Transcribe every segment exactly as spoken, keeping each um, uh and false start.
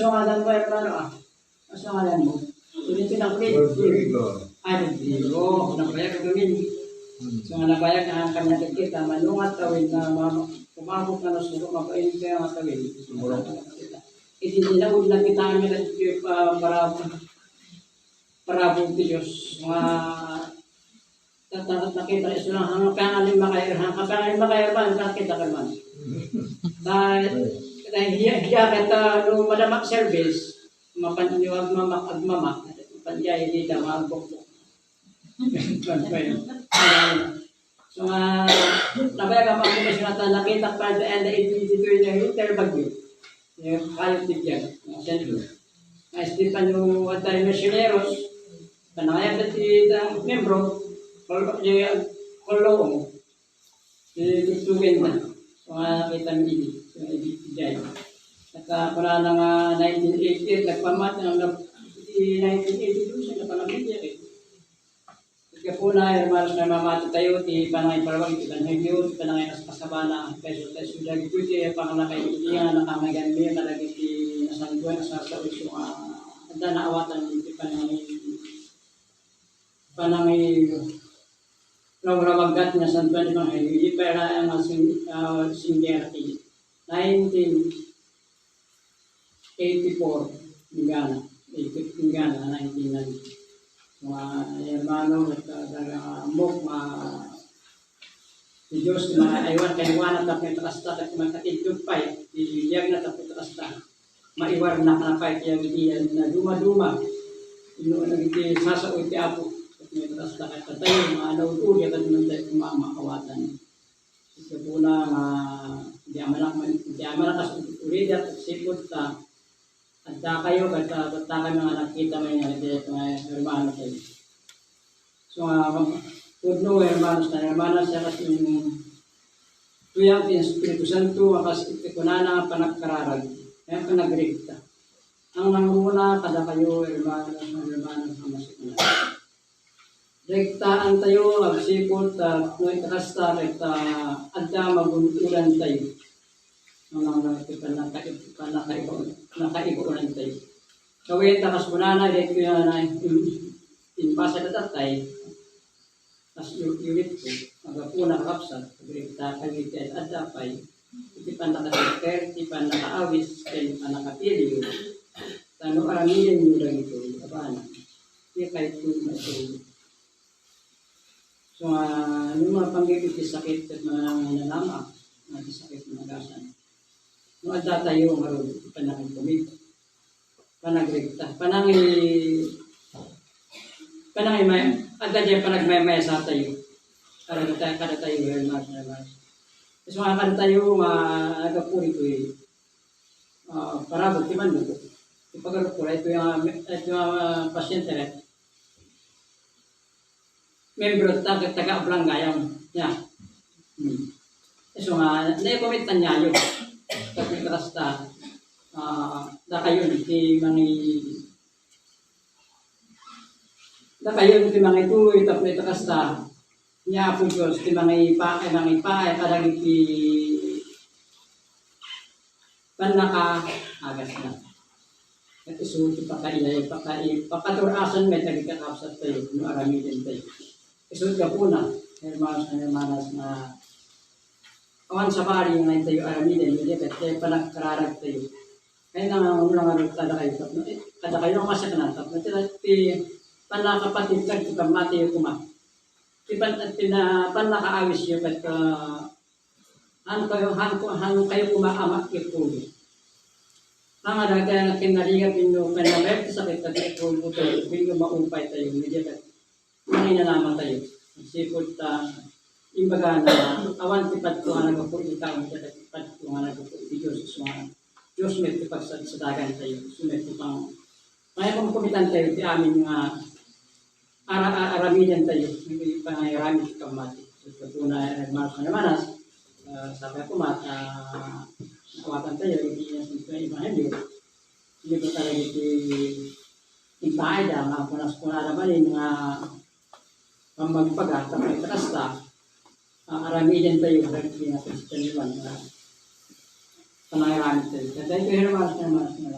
Ngalan mo, hermano, ah. Ano ngalan mo? Ulit yung nakulit. Rodrigo. Ay, Rodrigo. Nabayag ka kami. Hmm. So, nga nabayag na ang kanya kita, manungat tawin na ma-, umabot na nasulo, mapain kaya nga tawin. Sumurok. Iti tinaud na kita ang nila, ah, para, para po ti Diyos. Nga, Tata-, nakita isu lang, ang kapangalim makairhan, kapangalim makairhan, nakita ka man. Dahil, dahil hiya, hiya kata, no, madama service, mapan-, yung agmama, agmama, mapan-, iya, hindi ka, magbukbok. So, nga, nabayag ang mga professional na nakita pa, and the eighty-two niya, yung Terbaguio. Yung kayo tigyan, mga sentro. Nga Stefano, at tayo misioneros, panangayag ti, ah, membro, kol-, di, ah, kolong, di, tugtugen na. So, nga, kita mi, so, di, di, di. At, ah, wala na nga nineteen eighty-eight, nagpamat, ang nag-, di nineteen eighty-two, siya napanamit niya, eh. Iti gapuna, hermanos, nga mamati tayo, ti panangipalawag, ti panangibyo, ti panangikasabana, kayso tayo, so, dagitoy ti pangalakay iti nga nakamaganmi, kadagiti nasantoan, a sasao, isu nga, adda naawatan, ti panangi-, panangi-, rawrawaggat nga santoan, ti panangi-, iti pay laeng nga sing-, ah, singgera ti nineteen eighty-four, inggana, eighty, inggana, nineteen ninety. Mga hermano, ket, ah, taga Mok, ma-, ti Dios, ti maiwan kenkuana tapno ita kasta, ket makatindog pay ti biagna tapno ita kasta. Maiwarna kana pay ti agidian na dumaduma. Inno dagiti sasao iti Apo, tapno ita kasta, ket tayo, mga naud-udi, ket man tayo kumama, awatan. Iti gapuna nga, di amanak man, di amanak as urigat, sipud ta, adda kayo, ket, ah, adda kayo nga nakita man nga, iti, nga hermano kayo. So, nga, pudno, hermanos, nga hermanas, siya kasi yung tuyang ti Espiritu Santo, nga kas iti kunana, panagkararag, kaya panagregta. Ang nanguna, kada kayo, hermanos, nga hermanas, nga masikunana. Rektaan tayo, agsipud, ta no ita kasta, ket, ah, adda magun-odan tayo. Ano nga iti pannaka-, pannakaiba-, nakaiba-unan tayo. Kawit ta kas kunana, daytoy nga na, in-, inbasa da tatay, kas yu-, yuwit ko, agapuna kakabsat, agrekta kayo iti adda pay, iti pannakatekker, iti pannakaawis, ken pannakapiliw. Ta no aramidenyo dagitoy, abana, di kayto maiturong. So, ah, no mapanggep iti sakit ket mananginanama, nga iti sakit nga nagasan. No adda tayo ngarud, panangikomit, panagrekta, panangi-, panangi-, adda diay panagmaymaysa tayo. Kada ta-, kada tayo, well, mas, mas. So, nga kada tayo, nga nagapuri ko, eh, ah, parabot, ti mandugo. Ipagarup ko, ito yung, ah, ito yung, ah, pasyente, eh. Membro ta, taga Ablang gayam. Ya. Hmm. So nga, naikomit ta niayo. Tapos ta, ah, dakayon, ti mangi-, dakayon, ti mangituloy, tapos ita kasta, ni Apo Dios, ti mangipa-, ay, mangipaay, kadagiti pannakaagasna. Ket isu ti pakailay, pakai-, pakaturasan met dagiti kakabsat tayo, no aramiden tayo. Isu ti gapuna, hermanos and hermanas, nga awan sabali nga tayo aramiden, hindi ket panagkararag tayo. Kaya nga, nga, nga, kada kayo, tapno, eh, kada kayo ang masaknan, tapno, ti, ti, pannakapatid, ti pammati, kuma. Ti pan-, ti na-, pannakaawis yo ket, ah, han kayo, han ko, han kayo kuma a makikuli. Nga dagiti kinarigat inyo, kaya mayat ti sakit, ket iti pulbo tayo, inyo maupay tayo, media ket manginanama tayo. Sipud ta, imbaga na, awan ti padto nga naggapu iti tao, ket ti padto nga naggapu iti Dios, so, Dios met ti pagsadsadagan tayo, so, met ti pang-, Pangikomkomitan tayo ti amin nga ara-, a-, aramiden tayo, iti panangiramid ti pammati. So, iti gapuna, eh, hermanos and hermanas, ah, sabi ko, mat-, ah, awatan tayo, iti nga simple ebanghelyo. Hindi ko talaga iti impaayda, nga kunas-, kunada manen nga pammagpaga, tapno ita kasta, ah, aramiden tayo, dagiti nga Kristianuan, nga panangiramid tayo. Kaya tayo, hermanos and hermanas, nga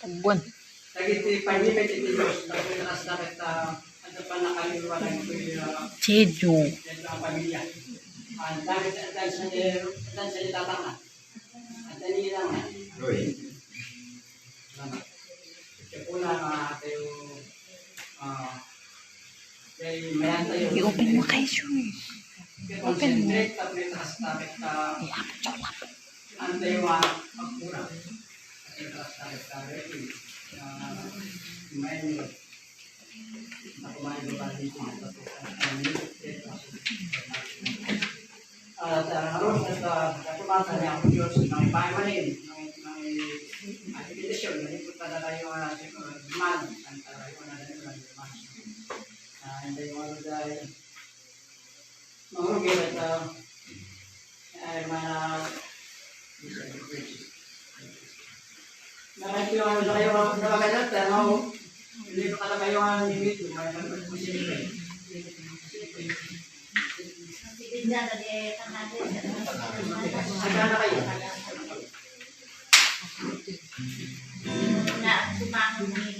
Tabuan. Dagiti pagnimet iti Dios, tapno nakasdakit ta adda pannakaliwatan iti, ah, Jeju. Iti pamilya. Ang dami sa atensyon ni, atensyon ni tatang na. Adda ni lang na. Oy. Salamat. Iti po na, ah, tayo, ah, kay mayan tayo. I-open mo kay Shun. Open mo. Concentrate, tapno nakasdakit ta. Ay, ako, joke lang. Ang tayo, ah, pagpura. At uh, aron sa sa katumasa ni Apo Diyos, nang ipahimanin, nang nang aktibitasyon, nang ipot kadatayo nga siguro man, ang tayo na rin, and then one of the Mangrugi ito. Ay, mana, nakaipiwan na kayo, nakakailan, pero hindi pa kayo ang limit, may pagpagpusin. Handa na kayo. Na, sumangon ni